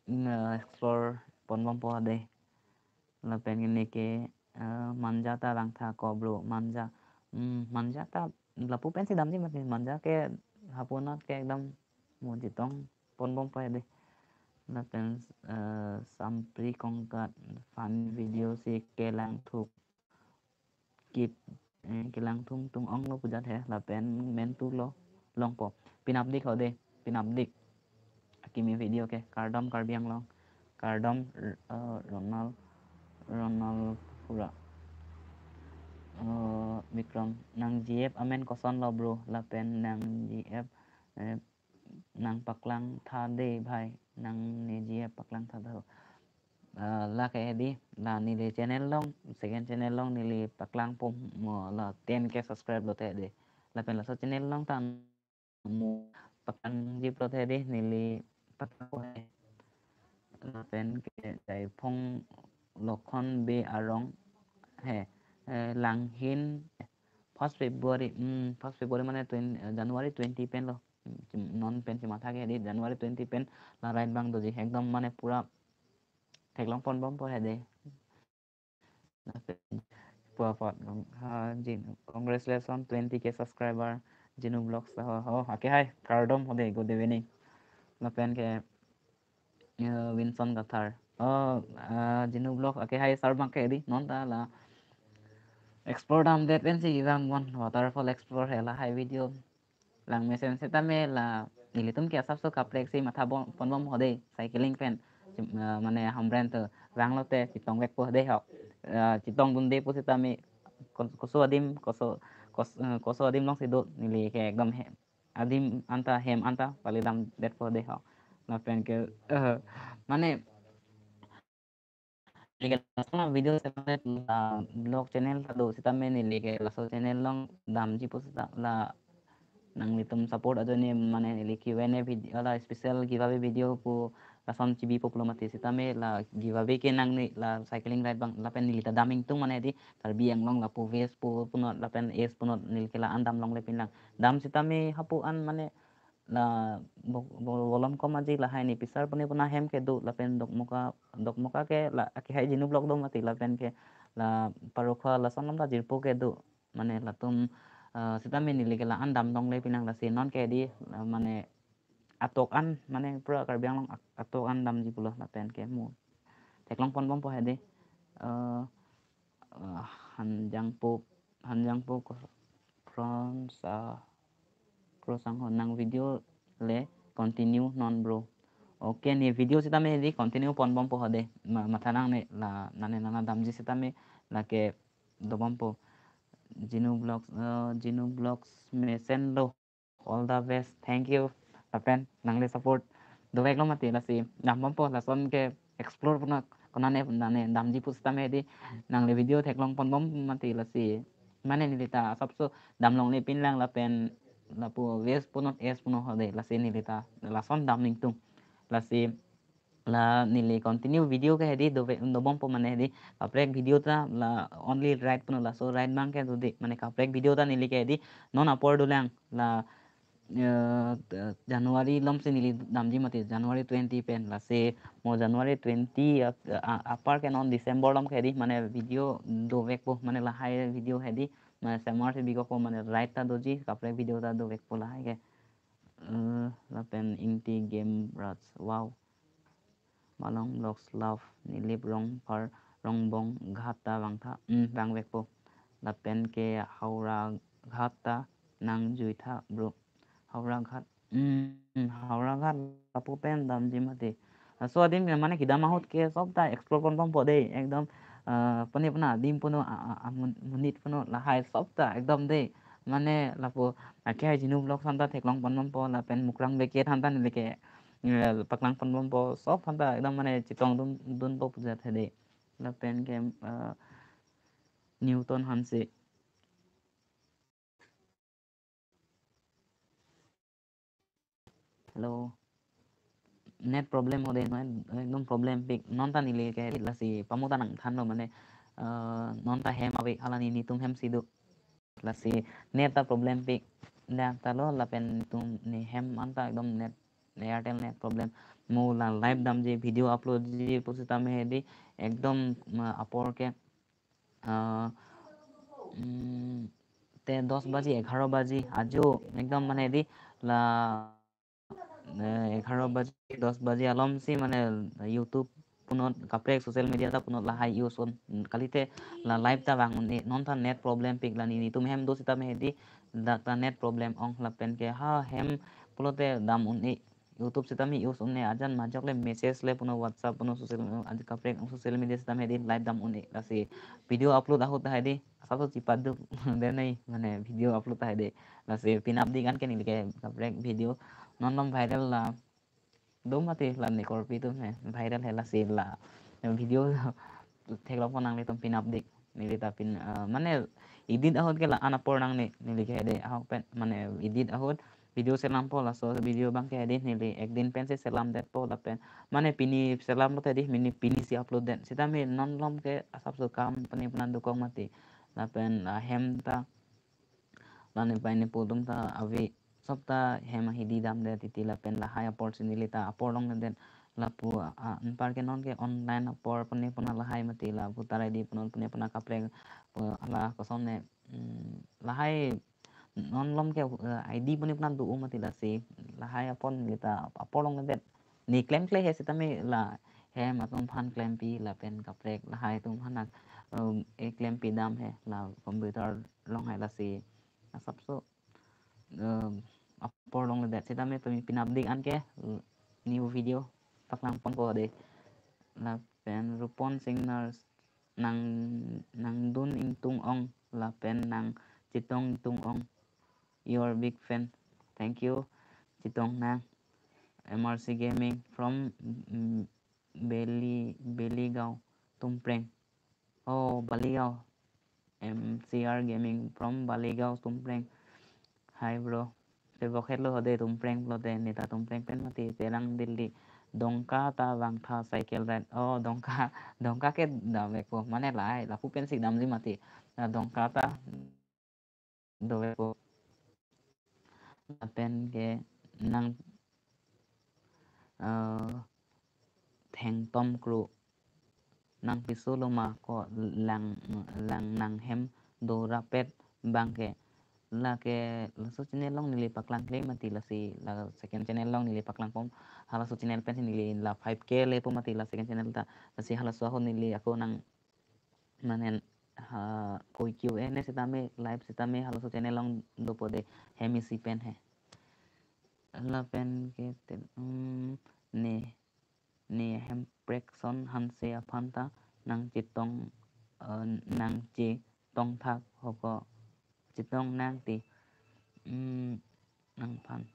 mm, eh, explore ponbompo dei. Lapen ke ne ke, eh, Manja ta vangtha ko bro, Manja. Hmm, Manja ta lapu pensi damji mati, Manja ke hapu anat ke ekdom mo chetong ponbompo dei. Lapen, eh, Sampri Kongkat fun video si kelang thuk kip, eh, kelang thung tung ong lo pu jat he, lapen mentu lo longpo. Pinapdik ho dei, pinapdik. Akimi video ke, kardom Karbi Anglong, kardom, eh, Ronald, Ronald Pura. Eh, Vikram, nang G F amen koson lo bro, lapen nang G F, eh, nang paklang tha dei bhai, nang ne G F paklang tha do. Eh, la ke dei, la neli channel along, second channel along neli paklangpo mo la ten K subscribe lote dei. Lapen laso channel along ta mo paklangji pulote dei neli paklangpo he. Lapen ke Jaipong Lokhon Bey arong he, eh, Langhin first February, hmm, first February mane twenty, eh, January twenty pen lo. Hmm, chim-, non pen chematha ke dei January twenty pen la right bang doji ekdom mane pura theklong ponbompo he dei. Lapen puapot, ha, Jin, congratulations twenty K subscriber, Jinu Vlogs ta ho, ho, ake hai, kardom ho dei, good evening. Lapen ke, eh, Winson Kathar. Oh, ah, Jinu Vlog, ake hai, sarbang ke dei, non ta la explore damdet pensi vang one waterfall explore he lahai video. Lang mesen setame la nelitum ke asapso kaprek si matha bom, ponbom ho dei, cycling pen. Chim-, eh, mane Hamren to vang lote chetongvekpo dei hok. Eh, chetongdunde pu setame kos-, koso adim, koso, kos-, eh, koso adim alongsi do neli ke ekdom he. Adim anta hem anta pali damdetpo dei hok. Lapen ke, eh, mane neli ke laso video selam, ah, vlog channel ta do setame neli ke laso channel along damji pu seta la nanglitum support ajoine mane neli Q and A video la special giveaway video pu lason chibipo pulo mati sitame la giveaway ke nangne la cycling ride abang lapen neli ta dam ingtung mane di Karbi Anglong lapu West pu punot lapen East punot neli ke la-an dam longle pinlang. Dam sitame hapu an mane la bo-, bo-, bolom kom aji lahai ne pisar pune puna hem kedo lapen Dokmoka, Dokmoka ke la akehai Jinu Vlog do mati lapen ke la Parokha lason lam ta jirpo kedo mane latum, eh, sitame neli ke la-an dam longle pinlang lasi non ke di, eh, mane atok an mane pura Karbi Anglong at-, atok an damji pulo lapen ke mo theklong ponbompo hedi, eh, eh, Hanjangpo, Hanjangpo Kro-, Kron sa Kro Sangho nang video le continue non bro. Oke, ne video sitame hedi continue ponbompo hedi. Ma-, matha nangne la nane nana damji sitame lake dobompo. Jinu Vlogs, eh, Jinu Vlogs mesenlo. All the best. Thank you. Lapen nangle support doveklo mati lasi dambompo lason ke explore puna konane nane damji pusitame di nangle video theklong ponbom mati lasi mane neli ta asapso dam longle pinlang lapen lapu West punot East punot hedi lasi neli ta lason dam ingtung lasi la neli continue video ke hedi dove dobompo mane hedi kaprek video ta la only ride punot laso ride abang ke dodi mane kaprek video ta neli ke hedi non apor dolang la, eh, January lom si neli damji mati January twenty pen lasi mo January twenty ap-, a-, apar ke non December lom ke hedi mane video dovekpo mane lahai video hedi mane semar si bikokpo mane ride ta doji kaprek video ta dovekpo lahai ke. Eh, lapen Ingti Game Raj, wow. Malong Vlogs love, Nilip Rongphar, Rongbong Ghat ta vangtha, hmm, vangvekpo. Lapen ke Howraghat ta nangjuitha, bro. Howraghat, hmm, Howraghat lapu pen damji mati. Laso adim ke mane kedam ahut ke sob ta explore ponbompo dei, ekdom, eh, pune puna adim punot, a, a, a, mun-, monit punot lahai sob ta ekdom dei. Mane lapu akehai Jinu Vlogs aphan ta theklong ponbompo lapen Mukrang Beke aphan ta neli ke, eh, paklang ponbompo sob aphan ta ekdom mane chetongdun dunpo pu jat hedi. Lapen ke, eh, Newton Hanse. Hello. Net problem hedi, no, ekdom problempik. Non ta neli ke lasi pamu ta nangthanlo mane, eh, non ta hem ave hala ne netum hem si do. Lasi net ta problempik. Dak ta lo lapen netum ne hem an ta ekdom net, Airtel net problem. Mo la live damji video upload ji pusitame hedi ekdom, ma, apor ke ah, mm, te dos baji, egharo baji, ajo ekdom mane di la, eh, egharo baji, dos baji alom si mane YouTube punot kaprek social media ta punot lahai use un. Kalite la live ta vang un-e, non ta net problempik la ne netum hem do sitame hedi dak ta net problem ong lapen ke ha hem pulote dam un-e. YouTube sitame use un-e ajan majok le message le punot WhatsApp punot social, ajan kaprek social media sitame hedi live dam un-e lasi video upload ahut ta hedi asapso chipaduk den nei mane video upload ta hedi lasi penap dik an ke neli ke kaprek video non lom viral la do mati la ne korpi atum he viral he lasi la video theklong pon nanglitum penap dik. Neli ta pin, eh, mane edit ahut ke la-an apor nangne, neli ke hedi ahok pen, mane edit ahut video selampo laso video abang ke hedi neli ekdin pen si selamdetpo lapen. Mane pini selam lote hedi, mane pini si upload det. Sitame non lom ke asapso kam pune puna dokok mati. Lapen, ah, hem ta la ne pai ne pu atum ta ave sob ta hem ahidi damdet titi lapen lahai apor si neli ta apor longledet lapu, ah, anpar ke non ke online apor pune puna lahai mati lapu tarai di punot pune puna kaprek, eh, hala koson ne, mm, lahai non lom ke, eh, I D pune puna do-o mati lasi lahai apor neli ta apor longledet. Ne klemkle he sitame la hem atum aphan klempi lapen kaprek lahai atum aphan, um, e klempi dam he la computer along he lasi asapso, um, apor longledet sitame pemi penap dik an ke, um, new video paklang ponpo dei. Lapen Rupon Singnar nang, nangdun ingtung ong lapen nangchetong ingtung ong. Your big fan. Thank you. Chetong nang. M R C Gaming from, mm, Beli, Beligaon, Tumpreng. Oh, Baligaon. M C R Gaming from Baligaon, Tumpreng. Hi, bro. Te bokhet lo hode Tumpreng pulote, ne ta Tumpreng pen mati, Terang Delhi. Dongka ta vangtha cycle ride. Oh, Dongka, Dongka ke damvekpo. Mane lahai, lapu pensi damji mati. Na Dongka ta dovekpo. Lapen ke nang, eh, Thengtom Kro, nangpiso doma ko lang, lang nanghem dorapet abang ke. Lake laso channel along neli paklangkle mati, lasi la second channel along neli paklangpon. Halaso channel pensi neli la five K lepo mati la second channel ta. Lasi halaso ahut neli ako nang mane, ha, koi Q and A sitame, live sitame halaso channel along dopo de, hem isi pen he. Lapen ke te, mm, ne, ne Hemprek Son Hanse aphan ta nangchetong, eh, nangchetong thak ho ko, chetong nang ti, mm, nangphan.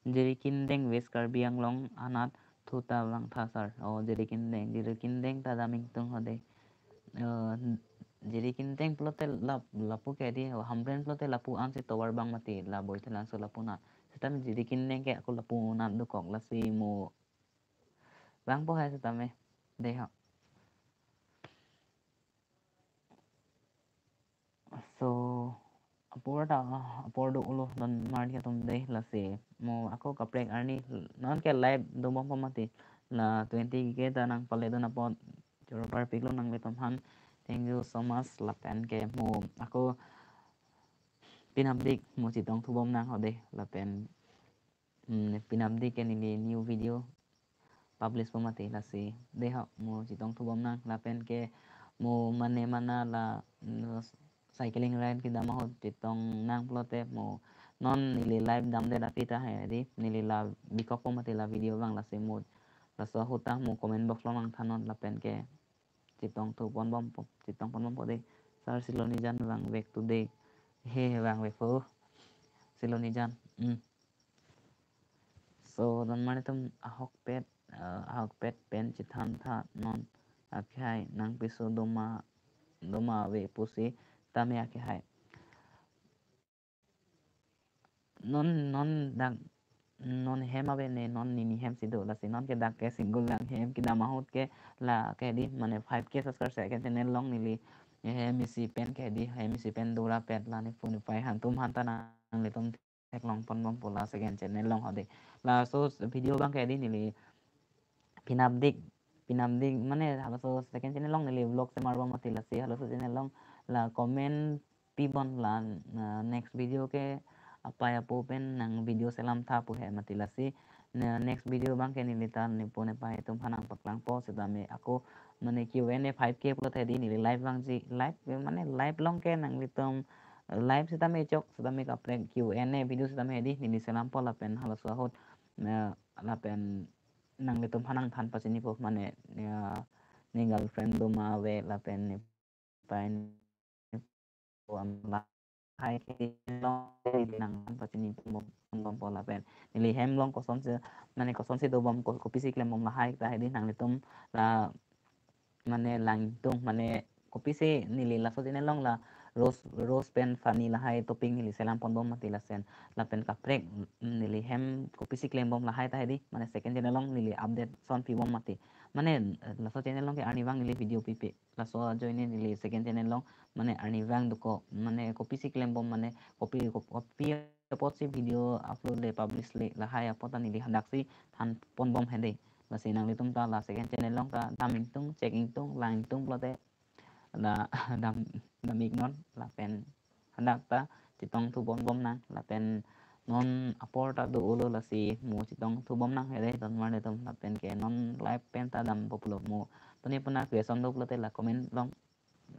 Jirikindeng, West Karbi Anglong anat thu ta vangtha sir. Oh, Jirikindeng, Jirikindeng ta dam ingtung ho de. Eh, Jirikindeng pulote lap, lapu ke di, oh, Hamren pulote lapu ansi tovar abang mati, la Boithalangso lapu anat. Sitame Jirikindeng ke ako lapu anat dokok, lasi mo vangpo hai sitame. Dei ho. So, apor ta, apor do-olo don marli atum de, lasi mo ako kaprek arni, non ke live dobompo mati. La twenty K ta nangpale don apot, choro parpiklo nanglitum aphan. Thank you so much. Lapen ke mo ako pinapdik mo chetongthubom nang ho de. Lapen, hmm, pinapdik ke neli new video publish po mati, lasi dei ho mo chetongthubom nang. Lapen ke mo mane mana la, mm, cycling ride kedam ahut chetong nang pulote mo non neli live damde dati ta he di, neli la bikokpo mati la video abang, lasi mo laso ahut ta mo comment box along nangthannon. Lapen ke chetongthuponbompo, chetongponbompo de. Sir, Silonijan vangvek today. He, vangvekpo. Silonijan. Hmm. So, don marli atum ahokpet, eh, ahokpet pen chethan tha non akehai, nangpiso doma, doma ave pusi tame akehai. Non, non dak, non hem ave ne, non nini hem si do, lasi non ke dak ke single lang hem kedam ahut ke la ke di, mane five K subscriber second channel along neli hem isi pen ke di, hem isi pen dorapet la ne phone pai hantum hanta nanglitum theklongponbompo la second channel along ho de. Laso video abang ke di neli pinapdik, pinapdik mane halaso second channel along neli vlog semarbom mati, lasi halaso channel along la comment pibom la, na next video ke apai apo pen nang video selam tha pu he mati, lasi na next video abang ke neli ta nepo nepai atum aphan nangpaklangpo sitame ako mane Q and A five K pulote di neli live vangji, live mane live along ke nanglitum live sitame chok sitame kaprek, Q and A video sitame di neli selampo lapen halaso ahut, na lapen nanglitum aphan nangthan pachinipo mane, ya, ne girlfriend doma ave lapen ne pai ne po am lahai kelong nangthan pachiniponbompo lapen neli hem along kosonsi, mane kosonsi dobom ko-, kopisi klembom lahai ta he di nanglitum la mane langtung, mane kopisi neli laso channel along la rose, rose pen funny lahai topic neli selamponbom mati lasen, lapen kaprek, mm, neli hem kopisi klembom lahai ta he di, mane second channel along neli update son pibom mati. Mane, eh, laso channel along ke arnivang neli video pipe. Laso ajoine neli second channel along mane arnivang dokok, mane kopisi klembom, mane kopi, kop-, kopi apotsi video upload le publish le lahai apot ta neli hadaksi thanponbom he de. Lasi nanglitum ta la second channel along ta dam ingtung, check ingtung, lang ingtung pulote la dam, dam iknon lapen hadak ta chetongthubom nang lapen non apor ta do-olo, lasi mo chetongthubom nang he de don marli atum, lapen ke non live pen ta dampo pulo mo. Tuni puna question do pulote la comment along,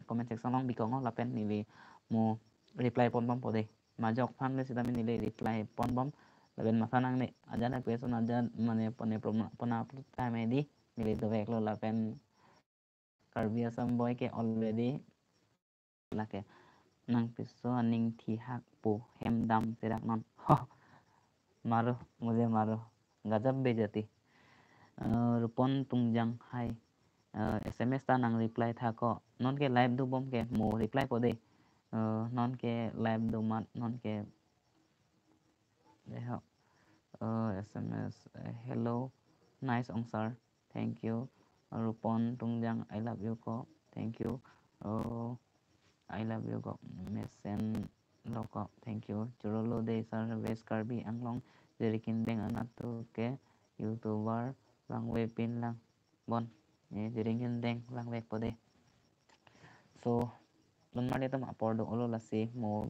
comment section along bikok non lapen neli mo reply ponbompo de. Majok aphan le sitame neli reply ponbom lapen matha nangne ajat a question ajat mane pone pona, pona time di neli doveklo lapen Karbi Assam boy ke already lake nangpiso aning thihak pu hem dam serak non. Ho. Maro, mujhe maro. Gajab bejati. Eh, Rupon Tungjang, hai. Eh, S M S ta nang reply tha ko. Non ke live dobom ke mo reply po de. Eh, non ke live do mat, non ke. Dei ho. Uh, S M S, uh, hello, nice ongsar, thank you. Rupon Tungjang, I love you ko, thank you. Oh, I love you ko, mesen lo ko, thank you. Churolo de sir, West Karbi Anglong, Jirikindeng anatthu ke YouTuber vangve pinlang. Bon, eh, Jirikindeng vangvekpo de. So, non marli atum apor do-olo, lasi mo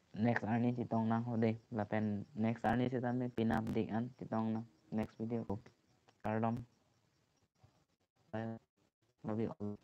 next arni chetong nang ho de. Lapen next arni sitame pini update an chetong nang next video. Kardom. Bye. Love you all.